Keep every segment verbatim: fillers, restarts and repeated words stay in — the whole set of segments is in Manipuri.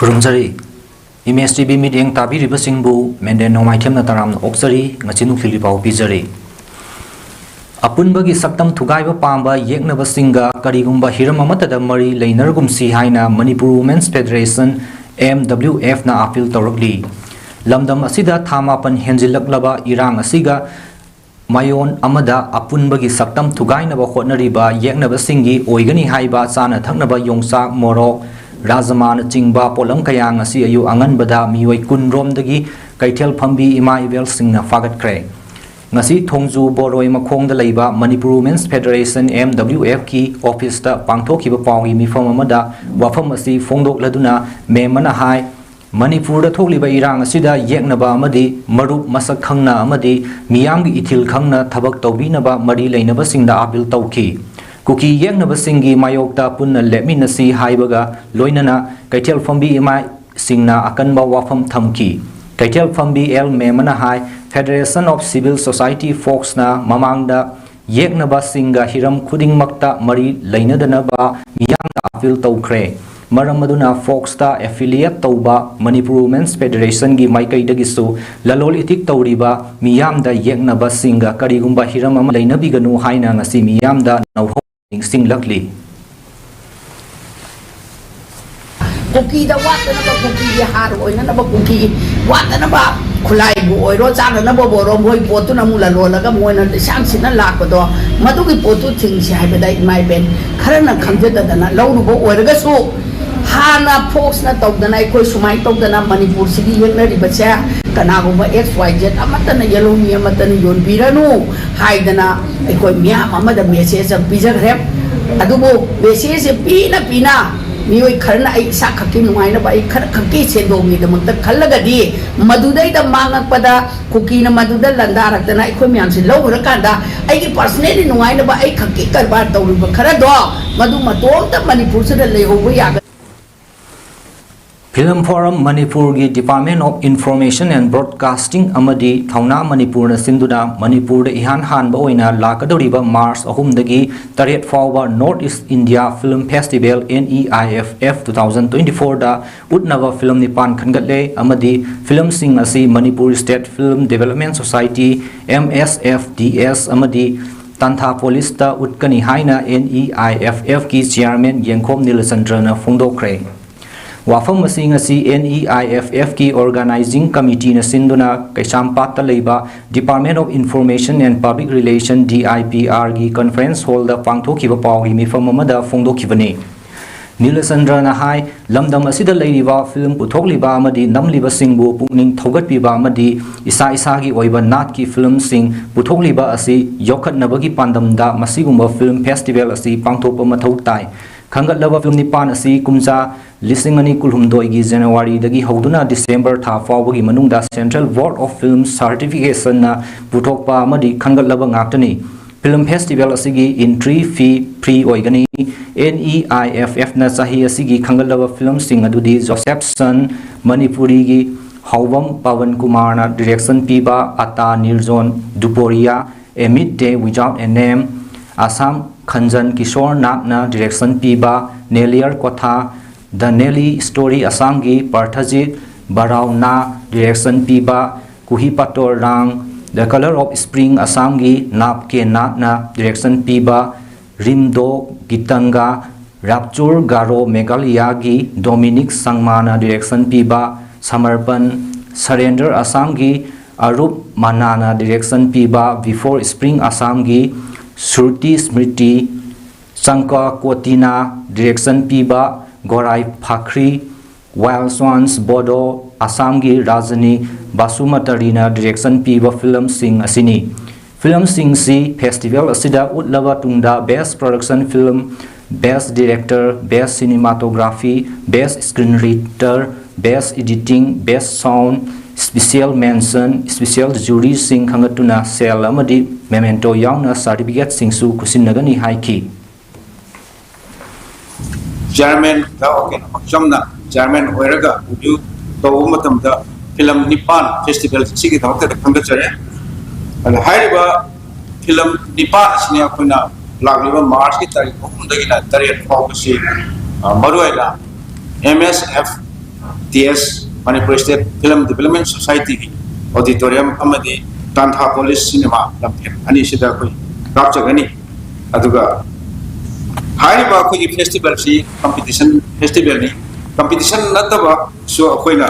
ꯈꯨꯔꯨꯝꯖꯔꯤ꯫ ꯏꯃꯦꯖ ꯇꯤ ꯚꯤ ꯃꯤꯠꯌꯦꯡ ꯇꯥꯕꯤꯔꯤꯕꯁꯤꯡꯕꯨ ꯃꯦꯟꯗꯦꯟ ꯅꯣꯡꯃꯥꯏꯊꯦꯝꯅ ꯇꯔꯥꯝꯅ ꯑꯣꯛꯆꯔꯤ꯫ ꯉꯁꯤ ꯅꯨꯡꯊꯤꯜꯒꯤ ꯄꯥꯎ ꯄꯤꯖꯔꯤ꯫ ꯑꯄꯨꯟꯕꯒꯤ ꯁꯛꯇꯝ ꯊꯨꯒꯥꯏꯕ ꯄꯥꯝꯕ ꯌꯦꯛꯅꯕꯁꯤꯡꯒ ꯀꯔꯤꯒꯨꯝꯕ ꯍꯤꯔꯝ ꯑꯃꯠꯇꯗ ꯃꯔꯤ ꯂꯩꯅꯔꯒꯨꯝꯁꯤ ꯍꯥꯏꯅ Manipur women's federation, M W ꯑꯦꯐꯅ ꯑꯥꯄꯤꯜ ꯇꯧꯔꯛꯂꯤ꯫ ꯂꯝꯗꯝ ꯑꯁꯤꯗ ꯊꯥ ꯃꯥꯄꯟ ꯍꯦꯟꯖꯤꯜꯂꯛꯂꯕ ꯏꯔꯥꯡ ꯑꯁꯤꯒ ꯃꯥꯏꯑꯣꯟ ꯑꯃꯗ ꯑꯄꯨꯟꯕꯒꯤ ꯁꯛꯇꯝ ꯊꯨꯒꯥꯏꯅꯕ ꯍꯣꯠꯅꯔꯤꯕ ꯌꯦꯛꯅꯕꯁꯤꯡꯒꯤ ꯑꯣꯏꯒꯅꯤ ꯍꯥꯏꯕ ꯆꯥꯅ ꯊꯛꯅꯕ ꯌꯣꯡꯆꯥꯛ, ꯃꯣꯔꯣꯛ, ꯔꯥꯖꯃꯥꯅꯆꯤꯡꯕ ꯄꯣꯠꯂꯝ ꯀꯌꯥ ꯉꯁꯤ ꯑꯌꯨꯛ ꯑꯉꯟꯕꯗ ꯃꯤꯑꯣꯏ ꯀꯨꯟ ꯔꯣꯝꯗꯒꯤ ꯀꯩꯊꯦꯜ ꯐꯝꯕꯤ ꯏꯃꯥ ꯏꯕꯦꯜꯁꯤꯡꯅ ꯐꯥꯒꯠꯈ꯭ꯔꯦ꯫ ꯉꯁꯤ ꯊꯣꯡꯖꯨ ꯕꯣꯔꯣꯏ ꯃꯈꯣꯡꯗ ꯂꯩꯕ Manipur women's federation, M W ꯑꯦꯐꯀꯤ ꯑꯣꯐꯤꯁꯇ ꯄꯥꯡꯊꯣꯛꯈꯤꯕ ꯄꯥꯎꯒꯤ ꯃꯤꯐꯝ ꯑꯃꯗ ꯋꯥꯐꯝ ꯑꯁꯤ ꯐꯣꯡꯗꯣꯛꯂꯗꯨꯅ ꯃꯦꯝ ꯑꯃꯅ ꯍꯥꯏ, ꯃꯅꯤꯄꯨꯔꯗ ꯊꯣꯛꯂꯤꯕ ꯏꯔꯥꯡ ꯑꯁꯤꯗ ꯌꯦꯛꯅꯕ ꯑꯃꯗꯤ ꯃꯔꯨꯞ ꯃꯁꯛ ꯈꯪꯅ ꯑꯃꯗꯤ ꯃꯤꯌꯥꯝꯒꯤ ꯏꯊꯤꯜ ꯈꯪꯅ ꯊꯕꯛ ꯇꯧꯕꯤꯅꯕ ꯃꯔꯤ ꯂꯩꯅꯕꯁꯤꯡꯗ ꯑꯥꯄꯤꯜ ꯇꯧꯈꯤ꯫ ꯀꯨꯀꯤ ꯌꯦꯛꯅꯕꯁꯤꯡꯒꯤ ꯃꯥꯌꯣꯛꯇ ꯄꯨꯟꯅ ꯂꯦꯞꯃꯤꯟꯅꯁꯤ ꯍꯥꯏꯕꯒ ꯂꯣꯏꯅꯅ ꯀꯩꯊꯦꯜ ꯐꯝꯕꯤ ꯏꯃꯥꯁꯤꯡꯅ ꯑꯀꯟꯕ ꯋꯥꯐꯝ ꯊꯝꯈꯤ꯫ ꯀꯩꯊꯦꯜ ꯐꯝꯕꯤ ꯑꯦꯜ ꯃꯦꯃꯅ ꯍꯥꯏ, Federation of Civil Society ꯐꯣꯛꯁꯅ ꯃꯃꯥꯡꯗ ꯌꯦꯛꯅꯕꯁꯤꯡꯒ ꯍꯤꯔꯝ ꯈꯨꯗꯤꯡꯃꯛꯇ ꯃꯔꯤ ꯂꯩꯅꯗꯅꯕ ꯃꯤꯌꯥꯝꯅ ꯑꯥꯄꯤꯜ ꯇꯧꯈ꯭ꯔꯦ꯫ ꯃꯔꯝ ꯑꯗꯨꯅ ꯐꯣꯛꯁꯇ ꯑꯦꯐꯤꯂꯤꯌꯦꯠ ꯇꯧꯕ ꯃꯅꯤꯄꯨꯔ ꯋꯨꯃꯦꯟꯁ ꯐꯦꯗꯔꯦꯁꯟꯒꯤ ꯃꯥꯏꯀꯩꯗꯒꯤꯁꯨ ꯂꯂꯣꯜ ꯏꯇꯤꯛ ꯇꯧꯔꯤꯕ ꯃꯤꯌꯥꯝꯗ ꯌꯦꯛꯅꯕꯁꯤꯡꯒ ꯀꯔꯤꯒꯨꯝꯕ ꯍꯤꯔꯝ ꯑꯃ ꯂꯩꯅꯕꯤꯒꯅꯨ ꯍꯥꯏꯅ ꯉꯁꯤ ꯃꯤꯌꯥꯝꯗ ꯅꯧꯍꯧ ꯅꯤꯡꯁꯤꯡꯂꯛꯂꯤ꯫ ꯀꯨꯀꯤꯗ ꯋꯥꯠꯇꯅꯕ, ꯀꯨꯀꯤꯒꯤ ꯍꯥꯔ ꯑꯣꯏꯅꯅꯕ, ꯀꯨꯀꯤ ꯋꯥꯠꯇꯅꯕ ꯈꯨꯠꯂꯥꯏꯕꯨ ꯑꯣꯏꯔꯣ, ꯆꯥꯅꯅꯕꯕꯨ ꯑꯣꯏꯔꯣ, ꯃꯣꯏ ꯄꯣꯠꯇꯨꯅ ꯑꯃꯨꯛ ꯂꯂꯣꯜꯂꯒ ꯃꯣꯏꯅ ꯂꯩꯁꯥꯡ ꯁꯤꯠꯅ ꯂꯥꯛꯄꯗꯣ, ꯃꯗꯨꯒꯤ ꯄꯣꯠꯇꯨ ꯊꯤꯡꯁꯤ ꯍꯥꯏꯕꯗ ꯏꯃꯥ ꯏꯕꯦꯟ ꯈꯔꯅ ꯈꯪꯖꯗꯗꯅ ꯂꯧꯔꯨꯕ ꯑꯣꯏꯔꯒꯁꯨ, ꯍꯥꯟꯅ ꯐꯣꯛꯁꯅ ꯇꯧꯗꯅ, ꯑꯩꯈꯣꯏ ꯁꯨꯃꯥꯏꯅ ꯇꯧꯗꯅ ꯃꯅꯤꯄꯨꯔꯁꯤꯒꯤ ꯌꯦꯛꯅꯔꯤꯕꯁꯦ ꯀꯅꯥꯒꯨꯝꯕ ꯑꯦꯛꯁ ꯋꯥꯏ ꯖꯦꯠ ꯑꯃꯠꯇꯅ, ꯌꯦꯜꯍꯧꯃꯤ ꯑꯃꯠꯇꯅ ꯌꯣꯟꯕꯤꯔꯅꯨ ꯍꯥꯏꯗꯅ ꯑꯩꯈꯣꯏ ꯃꯤꯌꯥꯝ ꯑꯃꯗ ꯃꯦꯁꯦꯖ ꯑꯃ ꯄꯤꯖꯈ꯭ꯔꯦ꯫ ꯑꯗꯨꯕꯨ ꯃꯦꯁꯦꯖꯁꯦ ꯄꯤꯅ ꯄꯤꯅ ꯃꯤꯑꯣꯏ ꯈꯔꯅ ꯑꯩ ꯏꯁꯥ ꯈꯛꯀꯤ ꯅꯨꯡꯉꯥꯏꯅꯕ, ꯑꯩ ꯈꯔ ꯈꯛꯀꯤ ꯁꯦꯟꯗꯣꯡꯒꯤꯗꯃꯛꯇ ꯈꯜꯂꯒꯗꯤ, ꯃꯗꯨꯗꯩꯗ ꯃꯥꯡꯉꯛꯄꯗ ꯀꯨꯀꯤꯅ ꯃꯗꯨꯗ ꯂꯥꯟꯗꯥꯔꯛꯇꯅ ꯑꯩꯈꯣꯏ ꯃꯌꯥꯝꯁꯦ ꯂꯧꯈ꯭ꯔꯀꯥꯟꯗ ꯑꯩꯒꯤ ꯄꯔꯁꯅꯦꯜꯂꯤ ꯅꯨꯡꯉꯥꯏꯅꯕ ꯑꯩ ꯈꯛꯀꯤ ꯀꯔꯕꯥꯔ ꯇꯧꯔꯤꯕ ꯈꯔꯗꯣ ꯃꯗꯨ ꯃꯇꯣꯝꯇ ꯃꯅꯤꯄꯨꯔꯁꯤꯗ ꯂꯩꯍꯧꯕ ꯌꯥꯒꯗ꯭ꯔꯥ? Film Forum ꯃꯅꯤꯄꯨꯔꯒꯤ Department of Information and Broadcasting ꯑꯃꯗꯤ ꯊꯧꯅꯥ ꯃꯅꯤꯄꯨꯔꯅ ꯁꯤꯟꯗꯨꯅ ꯃꯅꯤꯄꯨꯔꯗ ꯏꯍꯥꯟ ꯍꯥꯟꯕ ꯑꯣꯏꯅ ꯂꯥꯛꯀꯗꯧꯔꯤꯕ ꯃꯥꯔꯆ ꯑꯍꯨꯝꯗꯒꯤ ꯇꯔꯦꯠ ꯐꯥꯎꯕ North East India Film Festival N E I F F two thousand twenty fourꯗ ꯎꯠꯅꯕ ꯐꯤꯂꯝ ꯅꯤꯄꯥꯟ ꯈꯟꯒꯠꯂꯦ ꯑꯃꯗꯤ ꯐꯤꯂꯝꯁꯤꯡ ꯑꯁꯤ Manipur State Film Development Society, M S F D S, ꯑꯃꯗꯤ ꯇꯥꯟꯊꯥ ꯄꯣꯂꯤꯁꯇ ꯎꯠꯀꯅꯤ ꯍꯥꯏꯅ N E I F Fꯀꯤ Chairman ꯌꯦꯡꯈꯣꯝ ꯅꯤꯂꯆꯟꯗ꯭ꯔꯅ ꯐꯣꯡꯗꯣꯛꯈ꯭ꯔꯦ꯫ ꯋꯥꯐꯝ ꯑꯁꯤ ꯉꯁꯤ N E I F Fꯀꯤ Organizing Committeeꯅ ꯁꯤꯟꯗꯨꯅ ꯀꯩꯁꯥꯝꯄꯥꯠꯇ ꯂꯩꯕ Department of Information and Public Relation, D I P Rꯒꯤ conference hallꯗ ꯄꯥꯡꯊꯣꯛꯈꯤꯕ ꯄꯥꯎꯒꯤ ꯃꯤꯐꯝ ꯑꯃꯗ ꯐꯣꯡꯗꯣꯛꯈꯤꯕꯅꯤ꯫ ꯅꯤꯂꯆꯟꯗ꯭ꯔꯅ ꯍꯥꯏ, ꯂꯝꯗꯝ ꯑꯁꯤꯗ ꯂꯩꯔꯤꯕ ꯐꯤꯂꯝ ꯄꯨꯊꯣꯛꯂꯤꯕ ꯑꯃꯗꯤ ꯅꯝꯂꯤꯕꯁꯤꯡꯕꯨ ꯄꯨꯛꯅꯤꯡ ꯊꯧꯒꯠꯄꯤꯕ ꯑꯃꯗꯤ ꯏꯁꯥ ꯏꯁꯥꯒꯤ ꯑꯣꯏꯕ ꯅꯥꯠꯀꯤ ꯐꯤꯂꯝꯁꯤꯡ ꯄꯨꯊꯣꯛꯂꯤꯕ ꯑꯁꯤ ꯌꯣꯛꯈꯠꯅꯕꯒꯤ ꯄꯥꯟꯗꯝꯗ ꯃꯁꯤꯒꯨꯝꯕ ꯐꯤꯂꯝ ꯐꯦꯁꯇꯤꯚꯦꯜ ꯑꯁꯤ ꯄꯥꯡꯊꯣꯛꯄ ꯃꯊꯧ ꯇꯥꯏ꯫ ꯈꯟꯒꯠꯂꯕ ꯐꯤꯂꯝ ꯅꯤꯄꯥꯟ ꯑꯁꯤ ꯀꯨꯝꯖꯥ ꯂꯤꯁꯤꯡ ꯑꯅꯤ ꯀꯨꯟꯍꯨꯝꯗꯣꯏꯒꯤ ꯖꯅꯋꯥꯔꯤꯗꯒꯤ ꯍꯧꯗꯨꯅ ꯗꯤꯁꯦꯝꯕꯔ ꯊꯥ ꯐꯥꯎꯕꯒꯤ ꯃꯅꯨꯡꯗ Central Board of Film Certificationꯅ ꯄꯨꯊꯣꯛꯄ ꯑꯃꯗꯤ ꯈꯟꯒꯠꯂꯕ ꯉꯥꯛꯇꯅꯤ꯫ ꯐꯤꯂꯝ ꯐꯦꯁꯇꯤꯚꯦꯜ ꯑꯁꯤꯒꯤ entry fee free ꯑꯣꯏꯒꯅꯤ꯫ N E I F Fꯅ ꯆꯍꯤ ꯑꯁꯤꯒꯤ ꯈꯟꯒꯠꯂꯕ ꯐꯤꯂꯝꯁꯤꯡ ꯑꯗꯨꯗꯤ ꯖꯣꯁꯦꯐꯁꯟ, ꯃꯅꯤꯄꯨꯔꯤꯒꯤ ꯍꯥꯎꯕꯝ ꯄꯕꯟ ꯀꯨꯃꯥꯔꯅ direction ꯄꯤꯕ ꯑꯇꯥ ꯅꯤꯔꯖꯣꯟ ꯗꯨꯄꯣꯔꯤꯌꯥ, A Midday Without a Name, Assam ꯈꯟꯖꯟ Kishore ꯅꯥꯠꯅ direction ꯄꯤꯕ ꯅꯦꯂꯤꯌꯔ ꯀꯣꯊꯥ, The Nelly Story ꯑꯁꯥꯝꯒꯤ ꯄꯔꯊꯖꯤꯠ ꯕꯔꯥꯎꯅ direction ꯄꯤꯕ ꯀꯨꯍꯤ ꯄꯥꯇꯣꯔ ꯔꯥꯡ, The Color of Spring ꯑꯁꯥꯝꯒꯤ ꯅꯥꯞ ꯀꯦ ꯅꯥꯠꯅ direction ꯄꯤꯕ ꯔꯤꯝꯗꯣ ꯒꯤꯇꯪꯒ, ꯔꯥꯞꯆꯨꯔ ꯒꯥꯔꯣ ꯃꯦꯘꯥꯂꯌꯥꯒꯤ ꯗꯣꯃꯤꯅꯤꯛ ꯁꯪꯃꯥꯅ direction ꯄꯤꯕ ꯁꯃꯔꯄꯟ, Surrender ꯑꯁꯥꯝꯒꯤ ꯑꯔꯨꯞ ꯃꯅꯥꯅ direction ꯄꯤꯕ Before Spring ꯑꯁꯥꯝꯒꯤ ꯁ꯭ꯔꯨꯇꯤ ꯁ꯭ꯃ꯭ꯔꯤꯇꯤ, ꯆꯪꯀ ꯀꯣꯇꯤꯅ direction ꯄꯤꯕ ꯒꯣꯔꯥꯏ ꯐꯥꯈ꯭ꯔꯤ, Wild Swans ꯕꯣꯗꯣ ꯑꯁꯥꯝꯒꯤ ꯔꯥꯖꯅꯤ ꯕꯥꯁꯨꯃꯇꯔꯤꯅ direction ꯄꯤꯕ ꯐꯤꯂꯝꯁꯤꯡ ꯑꯁꯤꯅꯤ꯫ ꯐꯤꯂꯝꯁꯤꯡꯁꯤ ꯐꯦꯁꯇꯤꯚꯦꯜ ꯑꯁꯤꯗ ꯎꯠꯂꯕ ꯇꯨꯡꯗ Best Production Film, Best Director, Best Cinematography, Best Screenwriter, Best Editing, Best Sound, Special Mention, Special Juryꯁꯤꯡ ꯈꯟꯒꯠꯇꯨꯅ ꯁꯦꯜ ꯑꯃꯗꯤ memento ꯌꯥꯎꯅ certificateꯁꯤꯡꯁꯨ ꯈꯨꯠꯁꯤꯟꯅꯒꯅꯤ ꯍꯥꯏꯈꯤ꯫ Chairman ꯗꯥ ꯑꯣ ꯀꯦ ꯄꯥꯛꯆꯝꯅ ꯆꯤꯌꯥꯔꯃꯦꯟ ꯑꯣꯏꯔꯒ ꯔꯤꯚ꯭ꯌꯨ ꯇꯧꯕ ꯃꯇꯝꯗ ꯐꯤꯂꯝ ꯅꯤꯄꯥꯟ ꯐꯦꯁꯇꯤꯚꯦꯜ ꯁꯤꯒꯤꯗꯃꯛꯇꯗ ꯈꯟꯒꯠꯆꯔꯦ꯫ ꯑꯗ ꯍꯥꯏꯔꯤꯕ ꯐꯤꯂꯝ ꯅꯤꯄꯥꯟ ꯑꯁꯤꯅꯤ ꯑꯩꯈꯣꯏꯅ ꯂꯥꯛꯂꯤꯕ ꯃꯥꯔꯆꯀꯤ ꯇꯥꯔꯤꯛ ꯑꯍꯨꯝꯗꯒꯤꯅ ꯇꯔꯦꯠ ꯐꯥꯎꯕꯁꯤ, ꯑ, ꯃꯔꯨꯑꯣꯏꯅ M S F T S, Manipur state film development ꯁꯣꯁꯥꯏꯇꯤꯒꯤ ꯑꯣꯗꯤꯇꯣꯔꯤꯌꯝ ꯑꯃꯗꯤ ꯇꯥꯟꯊꯥ ꯀꯣꯂꯦꯖ ꯁꯤꯅꯦꯃꯥ ꯂꯝꯐꯦꯜ ꯑꯅꯤꯁꯤꯗ ꯑꯩꯈꯣꯏ ꯀꯥꯞꯆꯒꯅꯤ꯫ ꯑꯗꯨꯒ ꯍꯥꯏꯔꯤꯕ ꯑꯩꯈꯣꯏꯒꯤ ꯐꯦꯁꯇꯤꯚꯦꯜꯁꯤ ꯀꯝꯄꯤꯇꯤꯁꯟ ꯐꯦꯁꯇꯤꯚꯦꯜꯅꯤ꯫ ꯀꯝꯄꯤꯇꯤꯁꯟ ꯅꯠꯇꯕꯁꯨ ꯑꯩꯈꯣꯏꯅ,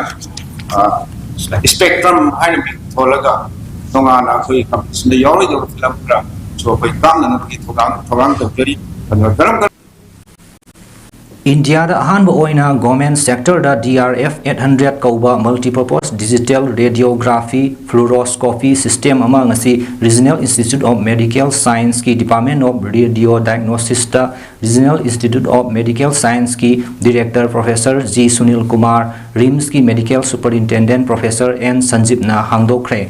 ꯑ, ꯁ꯭ꯄꯦꯛꯇ꯭ꯔꯝ ꯍꯥꯏꯅ ꯃꯤꯡ ꯊꯣꯜꯂꯒ ꯇꯣꯉꯥꯟꯅ ꯑꯩꯈꯣꯏ ꯀꯝꯄꯤꯇꯤꯁꯟꯗ ꯌꯥꯎꯔꯣꯏꯗꯕ ꯐꯤꯂꯝ ꯈꯔꯁꯨ ꯑꯩꯈꯣꯏ ꯀꯥꯞꯅꯅꯕꯒꯤ ꯊꯧꯔꯥꯡ, ꯊꯧꯔꯥꯡ ꯇꯧꯖꯔꯤ꯫ ꯑꯗꯨꯒ ꯀꯔꯝ ꯀꯔꯝ ꯏꯟꯗꯤꯌꯥꯗ ꯑꯍꯥꯟꯕ ꯑꯣꯏꯅ ꯒꯣꯔꯃꯦꯟ ꯁꯦꯛꯇꯔꯗ ꯗꯤ ꯑꯥꯔ ꯑꯦꯐ ꯑꯩꯠ ꯍꯟꯗ꯭ꯔꯦꯠ ꯀꯧꯕ multipurpose digital radiography fluoroscopy system ꯑꯃ ꯉꯁꯤ Regional Institute of Medical Scienceꯀꯤ Department of Radio Diagnosisꯇ Regional Institute of Medical Scienceꯀꯤ Director Professor G Sunil Kumar, ꯔꯤꯝꯁꯀꯤ Medical Superintendent Professor ꯑꯦꯟ ꯁꯟꯖꯤꯞꯅ ꯍꯥꯡꯗꯣꯛꯈ꯭ꯔꯦ꯫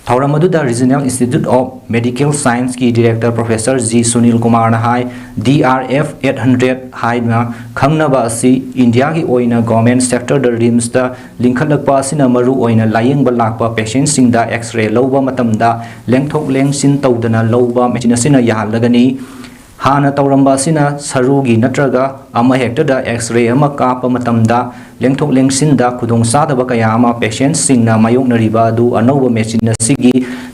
ꯊꯧꯔꯝ ꯑꯗꯨꯗ Regional Institute of Medical Scienceꯀꯤ Director Professor ꯖꯤ ꯁꯨꯅꯤꯜ ꯀꯨꯃꯥꯔꯅ ꯍꯥꯏ, D R F eight hundred ꯍꯥꯏꯅ ꯈꯪꯅꯕ ꯑꯁꯤ ꯏꯟꯗꯤꯌꯥꯒꯤ ꯑꯣꯏꯅ ꯒꯣꯔꯃꯦꯟ ꯁꯦꯛꯇꯔꯗ ꯔꯤꯝꯁꯇ ꯂꯤꯡꯈꯠꯂꯛꯄ ꯑꯁꯤꯅ ꯃꯔꯨ ꯑꯣꯏꯅ ꯂꯥꯌꯦꯡꯕ ꯂꯥꯛꯄ ꯄꯦꯁꯦꯟꯁꯤꯡꯗ X-ray ꯂꯧꯕ ꯃꯇꯝꯗ ꯂꯦꯡꯊꯣꯛ ꯂꯦꯡꯁꯤꯟ ꯇꯧꯗꯅ ꯂꯧꯕ ꯃꯦꯆꯤꯟ ꯑꯁꯤꯅ ꯌꯥꯍꯜꯂꯒꯅꯤ꯫ ꯍꯥꯟꯅ ꯇꯧꯔꯝꯕ ꯑꯁꯤꯅ ꯁꯔꯨꯒꯤ ꯅꯠꯇ꯭ꯔꯒ ꯑꯃꯍꯦꯛꯇꯗ X-ray ꯑꯃ ꯀꯥꯞꯄ ꯃꯇꯝꯗ ꯂꯦꯡꯊꯣꯛ ꯂꯦꯡꯁꯤꯟꯗ ꯈꯨꯗꯣꯡꯆꯥꯗꯕ ꯀꯌꯥ ꯑꯃ ꯄꯦꯁꯦꯟꯁꯤꯡꯅ ꯃꯥꯌꯣꯛꯅꯔꯤꯕ ꯑꯗꯨ ꯑꯅꯧꯕ ꯃꯦꯆꯤꯟ ꯑꯁꯤꯒꯤ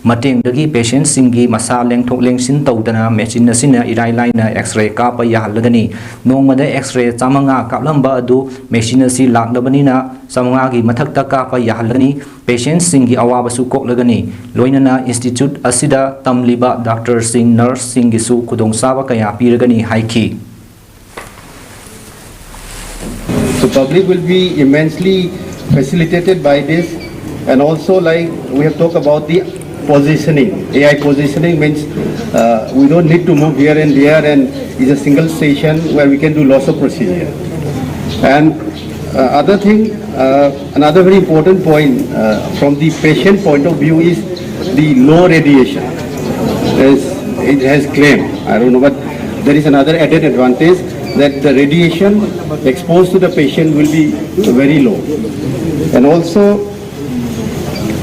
ꯃꯇꯦꯡꯗꯒꯤ ꯄꯦꯁꯦꯟꯁꯤꯡꯒꯤ ꯃꯁꯥ ꯂꯦꯡꯊꯣꯛ ꯂꯦꯡꯁꯤꯟ ꯇꯧꯗꯅ ꯃꯦꯆꯤꯟ ꯑꯁꯤꯅ ꯏꯔꯥꯏ ꯂꯥꯏꯅ X-ray ꯀꯥꯞꯄ ꯌꯥꯍꯜꯂꯒꯅꯤ꯫ ꯅꯣꯡꯃꯗ X-ray ꯆꯥꯃꯉꯥ ꯀꯥꯞꯂꯝꯕ ꯑꯗꯨ ꯃꯦꯆꯤꯟ ꯑꯁꯤ ꯂꯥꯛꯂꯕꯅꯤꯅ ꯆꯥꯃꯉꯥꯒꯤ ꯃꯊꯛꯇ ꯀꯥꯞꯄ ꯌꯥꯍꯜꯂꯒꯅꯤ꯫ ꯄꯦꯁꯦꯟꯁꯤꯡꯒꯤ ꯑꯋꯥꯕꯁꯨ ꯀꯣꯛꯂꯒꯅꯤ꯫ ꯂꯣꯏꯅꯅ ꯏꯟꯁꯇꯤꯇ꯭ꯌꯨꯠ ꯑꯁꯤꯗ ꯇꯝꯂꯤꯕ ꯗꯥꯛꯇꯔꯁꯤꯡ, ꯅꯔꯁꯁꯤꯡꯒꯤꯁꯨ ꯈꯨꯗꯣꯡꯆꯥꯕ ꯀꯌꯥ ꯄꯤꯔꯒꯅꯤ ꯍꯥꯏꯈꯤ꯫ So public will be immensely facilitated by this, and also, like, we have talked about the positioning. A I positioning means, uh, we don't need to move here and there, and it's a single station where we can do lots of procedure. And, uh, other thing, uh, another very important point, uh, from the patient point of view is the low radiation. As it has claimed, I don't know, but there is another added advantage that the radiation exposed to the patient will be very low. And also,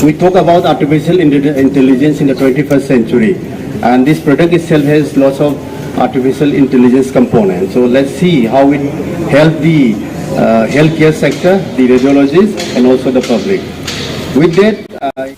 we talk about artificial inte- intelligence in the twenty-first century, and this product itself has lots of artificial intelligence components. So let's see how it help the uh, healthcare sector, the radiologists, and also the public. With that, uh,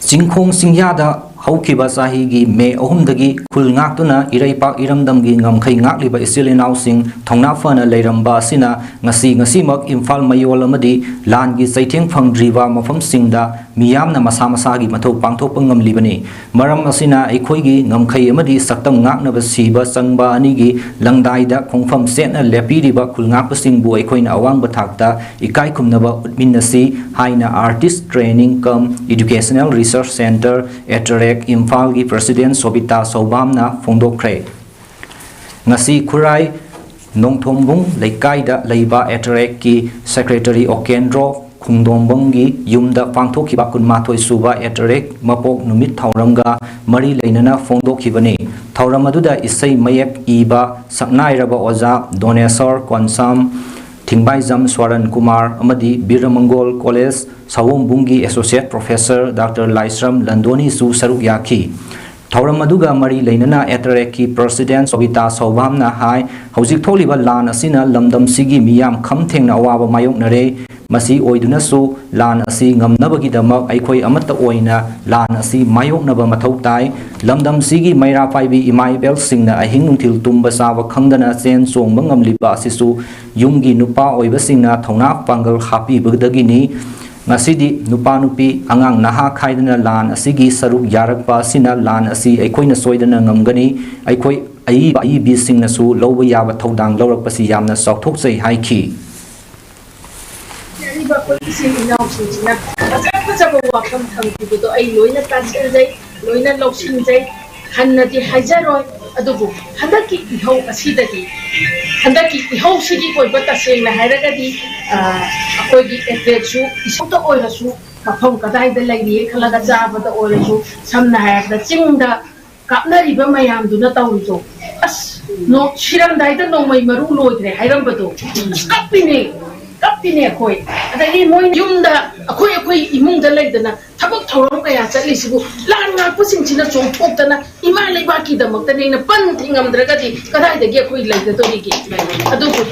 ꯆꯤꯡꯈꯣꯡ ꯆꯤꯡꯌꯥꯗ ꯍꯧꯈꯤꯕ ꯆꯍꯤꯒꯤ ꯃꯦ ꯑꯍꯨꯝꯗꯒꯤ ꯈꯨꯜ ꯉꯥꯛꯇꯨꯅ ꯏꯔꯩꯄꯥꯛ ꯏꯔꯝꯗꯝꯒꯤ ꯉꯝꯈꯩ ꯉꯥꯛꯂꯤꯕ ꯏꯆꯤꯜ ꯏꯅꯥꯎꯁꯤꯡ ꯊꯧꯅꯥ ꯐꯅ ꯂꯩꯔꯝꯕ ꯑꯁꯤꯅ ꯉꯁꯤ ꯉꯁꯤꯃꯛ ꯏꯝꯐꯥꯜ ꯃꯌꯣꯜ ꯑꯃꯗꯤ ꯂꯥꯟꯒꯤ ꯆꯩꯊꯦꯡ ꯐꯪꯗ꯭ꯔꯤꯕ ꯃꯐꯝꯁꯤꯡꯗ ꯃꯤꯌꯥꯝꯅ ꯃꯁꯥ ꯃꯁꯥꯒꯤ ꯃꯊꯧ ꯄꯥꯡꯊꯣꯛꯄ ꯉꯝꯂꯤꯕꯅꯤ꯫ ꯃꯔꯝ ꯑꯁꯤꯅ ꯑꯩꯈꯣꯏꯒꯤ ꯉꯝꯈꯩ ꯑꯃꯗꯤ ꯁꯛꯇꯝ ꯉꯥꯛꯅꯕ ꯁꯤꯕ ꯆꯪꯕ ꯑꯅꯤꯒꯤ ꯂꯪꯗꯥꯏꯗ ꯈꯣꯡꯐꯝ ꯆꯦꯠꯅ ꯂꯦꯞꯄꯤꯔꯤꯕ ꯈꯨꯜ ꯉꯥꯛꯄꯁꯤꯡꯕꯨ ꯑꯩꯈꯣꯏꯅ ꯑꯋꯥꯡꯕ ꯊꯥꯛꯇ ꯏꯀꯥꯏ ꯈꯨꯝꯅꯕ ꯎꯠꯃꯤꯟꯅꯁꯤ ꯍꯥꯏꯅ Artist Training cum Educational Research Centre, attract, ꯏꯝꯐꯥꯜꯒꯤ ꯄ꯭ꯔꯁꯤꯗꯦꯟ ꯁꯣꯕꯤꯇꯥ ꯁꯧꯕꯥꯝꯅ ꯐꯣꯡꯗꯣꯛꯈ꯭ꯔꯦ꯫ ꯉꯁꯤ ꯈꯨꯔꯥꯏ ꯅꯣꯡꯊꯣꯝꯕꯨꯡ ꯂꯩꯀꯥꯏꯗ ꯂꯩꯕ ꯑꯦꯇꯔꯦꯛꯀꯤ ꯁꯦꯀ꯭ꯔꯦꯇꯔꯤ ꯑꯣꯀꯦꯟꯗ꯭ꯔꯣ ꯈꯣꯡꯗꯣꯝꯕꯝꯒꯤ ꯌꯨꯝꯗ ꯄꯥꯡꯊꯣꯛꯈꯤꯕ ꯀꯨꯟꯃꯥꯊꯣꯏ ꯁꯨꯕ ꯑꯦꯇꯔꯦꯛ ꯃꯄꯣꯛ ꯅꯨꯃꯤꯠ ꯊꯧꯔꯝꯒ ꯃꯔꯤ ꯂꯩꯅꯅ ꯐꯣꯡꯗꯣꯛꯈꯤꯕꯅꯤ꯫ ꯊꯧꯔꯝ ꯑꯗꯨꯗ ꯏꯁꯩ ꯃꯌꯦꯛ ꯏꯕ ꯁꯛꯅꯥꯏꯔꯕ ꯑꯣꯖꯥ ꯗꯣꯅꯦꯁꯣꯔ ꯀꯣꯟꯁꯥꯝ, ꯊꯤꯡꯕꯥꯏꯖꯝ ꯁ꯭ꯋꯥꯔꯟ ꯀꯨꯃꯥꯔ ꯑꯃꯗꯤ ꯕꯤꯔꯃꯪꯒꯣꯜ ꯀꯣꯂꯦꯖ ꯁꯑꯣꯝꯕꯨꯡꯒꯤ ꯑꯦꯁꯣꯁꯤꯌꯦꯠ ꯄ꯭ꯔꯣꯐꯦꯁꯔ ꯗꯥꯛꯇꯔ ꯂꯥꯏꯁ꯭ꯔꯝ ꯂꯟꯗꯣꯅꯤꯁꯨ ꯁꯔꯨꯛ ꯌꯥꯈꯤ꯫ ꯊꯧꯔꯝ ꯑꯗꯨꯒ ꯃꯔꯤ ꯂꯩꯅꯅ ꯑꯦꯇꯔꯦꯛꯀꯤ ꯄ꯭ꯔꯁꯤꯗꯦꯟ ꯁꯣꯕꯤꯇꯥ ꯁꯧꯕꯥꯝꯅ ꯍꯥꯏ, ꯍꯧꯖꯤꯛ ꯊꯣꯛꯂꯤꯕ ꯂꯥꯟ ꯑꯁꯤꯅ ꯂꯝꯗꯝꯁꯤꯒꯤ ꯃꯤꯌꯥꯝ ꯈꯝ ꯊꯦꯡꯅ ꯑꯋꯥꯕ ꯃꯥꯌꯣꯛꯅꯔꯦ꯫ ꯃꯁꯤ ꯑꯣꯏꯗꯨꯅꯁꯨ ꯂꯥꯟ ꯑꯁꯤ ꯉꯝꯅꯕꯒꯤꯗꯃꯛ ꯑꯩꯈꯣꯏ ꯑꯃꯠꯇ ꯑꯣꯏꯅ ꯂꯥꯟ ꯑꯁꯤ ꯃꯥꯌꯣꯛꯅꯕ ꯃꯊꯧ ꯇꯥꯏ꯫ ꯂꯝꯗꯝꯁꯤꯒꯤ ꯃꯩꯔꯥ ꯄꯥꯏꯕꯤ ꯏꯃꯥ ꯏꯕꯦꯜꯁꯤꯡꯅ ꯑꯍꯤꯡ ꯅꯨꯡꯊꯤꯜ ꯇꯨꯝꯕ ꯆꯥꯕ ꯈꯪꯗꯅ ꯆꯦꯟ ꯆꯣꯡꯕ ꯉꯝꯂꯤꯕ ꯑꯁꯤꯁꯨ ꯌꯨꯝꯒꯤ ꯅꯨꯄꯥ ꯑꯣꯏꯕꯁꯤꯡꯅ ꯊꯧꯅꯥ ꯄꯥꯡꯒꯜ ꯍꯥꯞꯄꯤꯕꯗꯒꯤꯅꯤ꯫ ꯉꯁꯤꯗꯤ ꯅꯨꯄꯥ ꯅꯨꯄꯤ, ꯑꯉꯥꯡ ꯅꯍꯥ ꯈꯥꯏꯗꯅ ꯂꯥꯟ ꯑꯁꯤꯒꯤ ꯁꯔꯨꯛ ꯌꯥꯔꯛꯄ ꯑꯁꯤꯅ ꯂꯥꯟ ꯑꯁꯤ ꯑꯩꯈꯣꯏꯅ ꯁꯣꯏꯗꯅ ꯉꯝꯒꯅꯤ꯫ ꯑꯩꯈꯣꯏ ꯑꯏꯕ ꯑꯏꯕꯤꯁꯤꯡꯅꯁꯨ ꯂꯧꯕ ꯌꯥꯕ ꯊꯧꯗꯥꯡ ꯂꯧꯔꯛꯄꯁꯤ ꯌꯥꯝꯅ ꯆꯥꯎꯊꯣꯛꯆꯩ ꯍꯥꯏꯈꯤ꯫ ꯍꯥꯏꯔꯤꯕ ꯑꯩꯈꯣꯏ ꯏꯆꯤꯜ ꯏꯅꯥꯎꯁꯤꯡꯁꯤꯅ ꯐꯖ ꯐꯖꯕ ꯋꯥꯐꯝ ꯊꯝꯈꯤꯕꯗꯣ ꯑꯩ ꯂꯣꯏꯅ ꯇꯥꯁꯤꯟꯖꯩ, ꯂꯣꯏꯅ ꯂꯧꯁꯤꯟꯖꯩ꯫ ꯍꯟꯅꯗꯤ ꯍꯥꯏꯖꯔꯣꯏ, ꯑꯗꯨꯕꯨ ꯍꯟꯗꯛꯀꯤ ꯏꯍꯧ ꯑꯁꯤꯗꯗꯤ, ꯍꯟꯗꯛꯀꯤ ꯏꯍꯧꯁꯤꯒꯤ ꯑꯣꯏꯕ ꯇꯁꯦꯡꯅ ꯍꯥꯏꯔꯒꯗꯤ, ꯑ, ꯑꯩꯈꯣꯏꯒꯤ ꯑꯦꯇꯔꯦꯛꯁꯨ ꯏꯁꯧꯇ ꯑꯣꯏꯔꯁꯨ, ꯃꯐꯝ ꯀꯗꯥꯏꯗ ꯂꯩꯔꯤꯌꯦ ꯈꯜꯂꯒ ꯆꯥꯕꯗ ꯑꯣꯏꯔꯁꯨ, ꯁꯝꯅ ꯍꯥꯏꯔꯕꯗ ꯆꯤꯡꯗ ꯀꯥꯞꯅꯔꯤꯕ ꯃꯌꯥꯝꯗꯨꯅ ꯇꯧꯔꯤꯗꯣ, ꯑꯁ, ꯅꯣ-, ꯁꯤꯔꯝꯗꯥꯏꯗ ꯅꯣꯡꯃꯩ ꯃꯔꯨ ꯂꯣꯏꯗ꯭ꯔꯦ ꯍꯥꯏꯔꯝꯕꯗꯣ, ꯑꯁ, ꯀꯞꯄꯤꯅꯦ, ꯀꯞꯄꯤꯅꯦ ꯑꯩꯈꯣꯏ꯫ ꯑꯗꯒꯤ ꯃꯣꯏ ꯌꯨꯝꯗ ꯑꯩꯈꯣꯏ, ꯑꯩꯈꯣꯏ ꯏꯃꯨꯡꯗ ꯂꯩꯗꯅ ꯊꯕꯛ ꯊꯧꯔꯝ ꯀꯌꯥ ꯆꯠꯂꯤꯁꯤꯕꯨ ꯂꯥꯟ ꯉꯥꯛꯄꯁꯤꯡꯁꯤꯅ ꯆꯣꯡꯊꯣꯛꯇꯅ ꯏꯃꯥ ꯂꯩꯕꯥꯛꯀꯤꯗꯃꯛꯇꯅꯦꯅ ꯄꯟ ꯊꯤꯉꯝꯗ꯭ꯔꯒꯗꯤ ꯀꯗꯥꯏꯗꯒꯤ ꯑꯩꯈꯣꯏ ꯂꯩꯒꯗꯧꯔꯤꯒꯦ? ꯑꯗꯨꯕꯨ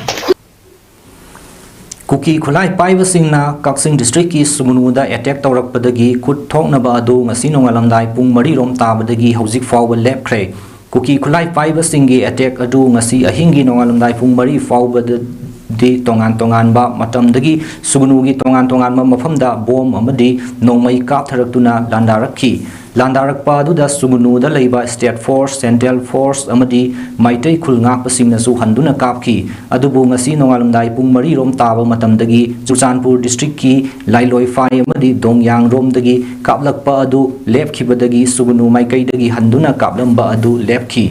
ꯀꯨꯀꯤ ꯈꯨꯠꯂꯥꯏ ꯄꯥꯏꯕꯁꯤꯡꯅ ꯀꯛꯆꯤꯡ ꯗꯤꯁꯇ꯭ꯔꯤꯛꯀꯤ ꯁꯨꯒꯅꯨꯗ ꯑꯦꯇꯦꯛ ꯇꯧꯔꯛꯄꯗꯒꯤ ꯈꯨꯠ ꯊꯣꯛꯅꯕ ꯑꯗꯨ ꯉꯁꯤ ꯅꯣꯡꯉꯥꯜꯂꯝꯗꯥꯏ ꯄꯨꯡ ꯃꯔꯤꯔꯣꯝ ꯇꯥꯕꯗꯒꯤ ꯍꯧꯖꯤꯛ ꯐꯥꯎꯕ ꯂꯦꯞꯈ꯭ꯔꯦ꯫ ꯀꯨꯀꯤ ꯈꯨꯠꯂꯥꯏ ꯄꯥꯏꯕꯁꯤꯡꯒꯤ ꯑꯦꯇꯦꯛ ꯑꯗꯨ ꯉꯁꯤ ꯑꯍꯤꯡꯒꯤ ꯅꯣꯡꯉꯥꯜꯂꯝꯗꯥꯏ ꯄꯨꯡ ꯃꯔꯤ ꯐꯥꯎꯕꯗꯗꯤ ꯇꯣꯉꯥꯟ ꯇꯣꯉꯥꯟꯕ ꯃꯇꯝꯗꯒꯤ ꯁꯨꯒꯅꯨꯒꯤ ꯇꯣꯉꯥꯟ ꯇꯣꯉꯥꯟꯕ ꯃꯐꯝꯗ ꯕꯣꯝ ꯑꯃꯗꯤ ꯅꯣꯡꯃꯩ ꯀꯥꯞꯊꯔꯛꯇꯨꯅ ꯂꯥꯟꯗꯥꯔꯛꯈꯤ꯫ ꯂꯥꯟꯗꯥꯔꯛꯄ ꯑꯗꯨꯗ ꯁꯨꯒꯅꯨꯗ ꯂꯩꯕ ꯁ꯭ꯇꯦꯠ ꯐꯣꯔꯁ, ꯁꯦꯟꯇ꯭ꯔꯦꯜ ꯐꯣꯔꯁ ꯑꯃꯗꯤ ꯃꯩꯇꯩ ꯈꯨꯜ ꯉꯥꯛꯄꯁꯤꯡꯅꯁꯨ ꯍꯟꯗꯨꯅ ꯀꯥꯞꯈꯤ꯫ ꯑꯗꯨꯕꯨ ꯉꯁꯤ ꯅꯣꯡꯉꯥꯜꯂꯝꯗꯥꯏ ꯄꯨꯡ ꯃꯔꯤꯔꯣꯝ ꯇꯥꯕ ꯃꯇꯝꯗꯒꯤ ꯆꯨꯔꯆꯥꯟꯄꯨꯔ ꯗꯤꯁꯇ꯭ꯔꯤꯛꯀꯤ ꯂꯥꯏꯂꯣꯏꯐꯥꯏ ꯑꯃꯗꯤ ꯗꯣꯡꯌꯥꯡꯔꯣꯝꯗꯒꯤ ꯀꯥꯞꯂꯛꯄ ꯑꯗꯨ ꯂꯦꯞꯈꯤꯕꯗꯒꯤ ꯁꯨꯒꯅꯨ ꯃꯥꯏꯀꯩꯗꯒꯤ ꯍꯟꯗꯨꯅ ꯀꯥꯞꯂꯝꯕ ꯑꯗꯨ ꯂꯦꯞꯈꯤ꯫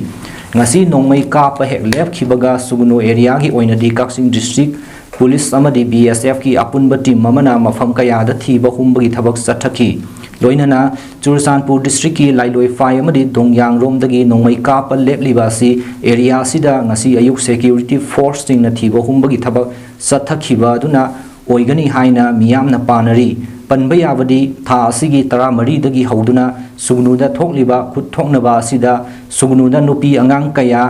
ꯉꯁꯤ ꯅꯣꯡꯃꯩ ꯀꯥꯞꯄ ꯍꯦꯛ ꯂꯦꯞꯈꯤꯕꯒ ꯁꯨꯒꯅꯨ ꯑꯦꯔꯤꯌꯥꯒꯤ ꯑꯣꯏꯅꯗꯤ ꯀꯛꯆꯤꯡ ꯗꯤꯁꯇ꯭ꯔꯤꯛ ꯄꯨꯂꯤꯁ ꯑꯃꯗꯤ ꯕꯤ ꯑꯦꯁ ꯑꯦꯐꯀꯤ ꯑꯄꯨꯟꯕ ꯇꯤꯝ ꯑꯃꯅ ꯃꯐꯝ ꯀꯌꯥꯗ ꯊꯤꯕ ꯍꯨꯝꯕꯒꯤ ꯊꯕꯛ ꯆꯠꯊꯈꯤ꯫ ꯂꯣꯏꯅꯅ ꯆꯨꯔꯆꯥꯟꯄꯨꯔ ꯗꯤꯁꯇ꯭ꯔꯤꯛꯀꯤ ꯂꯥꯏꯂꯣꯏꯐꯥꯏ ꯑꯃꯗꯤ ꯗꯣꯡꯌꯥꯡꯔꯣꯝꯗꯒꯤ ꯅꯣꯡꯃꯩ ꯀꯥꯞꯄ ꯂꯦꯞꯂꯤꯕ ꯑꯁꯤ ꯑꯦꯔꯤꯌꯥ ꯑꯁꯤꯗ ꯉꯁꯤ ꯑꯌꯨꯛ ꯁꯦꯀ꯭ꯌꯨꯔꯤꯇꯤ ꯐꯣꯔꯁꯁꯤꯡꯅ ꯊꯤꯕ ꯍꯨꯝꯕꯒꯤ ꯊꯕꯛ ꯆꯠꯊꯈꯤꯕ ꯑꯗꯨꯅ ꯑꯣꯏꯒꯅꯤ ꯍꯥꯏꯅ ꯃꯤꯌꯥꯝꯅ ꯄꯥꯅꯔꯤ꯫ ꯄꯟꯕ ꯌꯥꯕꯗꯤ ꯊꯥ ꯑꯁꯤꯒꯤ ꯇꯔꯥꯃꯔꯤꯗꯒꯤ ꯍꯧꯗꯨꯅ ꯁꯨꯒꯅꯨꯗ ꯊꯣꯛꯂꯤꯕ ꯈꯨꯠ ꯊꯣꯛꯅꯕ ꯑꯁꯤꯗ ꯁꯨꯒꯅꯨꯗ ꯅꯨꯄꯤ ꯑꯉꯥꯡ ꯀꯌꯥ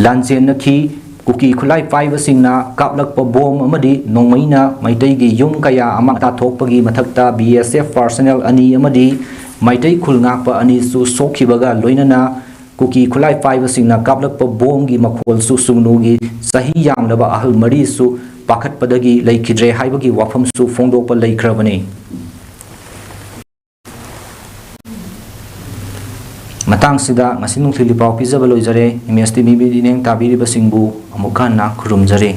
ꯂꯥꯟꯖꯦꯟꯅꯈꯤ꯫ ꯀꯨꯀꯤ ꯈꯨꯠꯂꯥꯏ ꯄꯥꯏꯕꯁꯤꯡꯅ ꯀꯥꯞꯂꯛꯄ ꯕꯣꯝ ꯑꯃꯗꯤ ꯅꯣꯡꯃꯩꯅ ꯃꯩꯇꯩꯒꯤ ꯌꯨꯝ ꯀꯌꯥ ꯑꯃ ꯇꯥꯊꯣꯛꯄꯒꯤ ꯃꯊꯛꯇ ꯕꯤ ꯑꯦꯁ ꯑꯦꯐ ꯄꯥꯔꯁꯅꯦꯜ ꯑꯅꯤ ꯑꯃꯗꯤ ꯃꯩꯇꯩ ꯈꯨꯜ ꯉꯥꯛꯄ ꯑꯅꯤꯁꯨ ꯁꯣꯛꯈꯤꯕꯒ ꯂꯣꯏꯅꯅ ꯀꯨꯀꯤ ꯈꯨꯠꯂꯥꯏ ꯄꯥꯏꯕꯁꯤꯡꯅ ꯀꯥꯞꯂꯛꯄ ꯕꯣꯝꯒꯤ ꯃꯈꯣꯜꯁꯨ ꯁꯨꯒꯅꯨꯒꯤ ꯆꯍꯤ ꯌꯥꯝꯂꯕ ꯑꯍꯜ ꯃꯔꯤꯁꯨ ꯄꯥꯈꯠꯄꯗꯒꯤ ꯂꯩꯈꯤꯗ꯭ꯔꯦ ꯍꯥꯏꯕꯒꯤ ꯋꯥꯐꯝꯁꯨ ꯐꯣꯡꯗꯣꯛꯄ ꯂꯩꯈ꯭ꯔꯕꯅꯤ꯫ ꯃꯇꯥꯡꯁꯤꯗ ꯉꯁꯤ ꯅꯨꯡꯊꯤꯜꯒꯤ ꯄꯥꯎ ꯄꯤꯖꯕ ꯂꯣꯏꯖꯔꯦ꯫ ꯑꯦꯝ ꯑꯦꯁ ꯇꯤ ꯚꯤ ꯃꯤꯠꯌꯦꯡ ꯇꯥꯕꯤꯔꯤꯕꯁꯤꯡꯕꯨ ꯑꯃꯨꯛ ꯍꯟꯅ ꯈꯨꯔꯨꯝꯖꯔꯤ꯫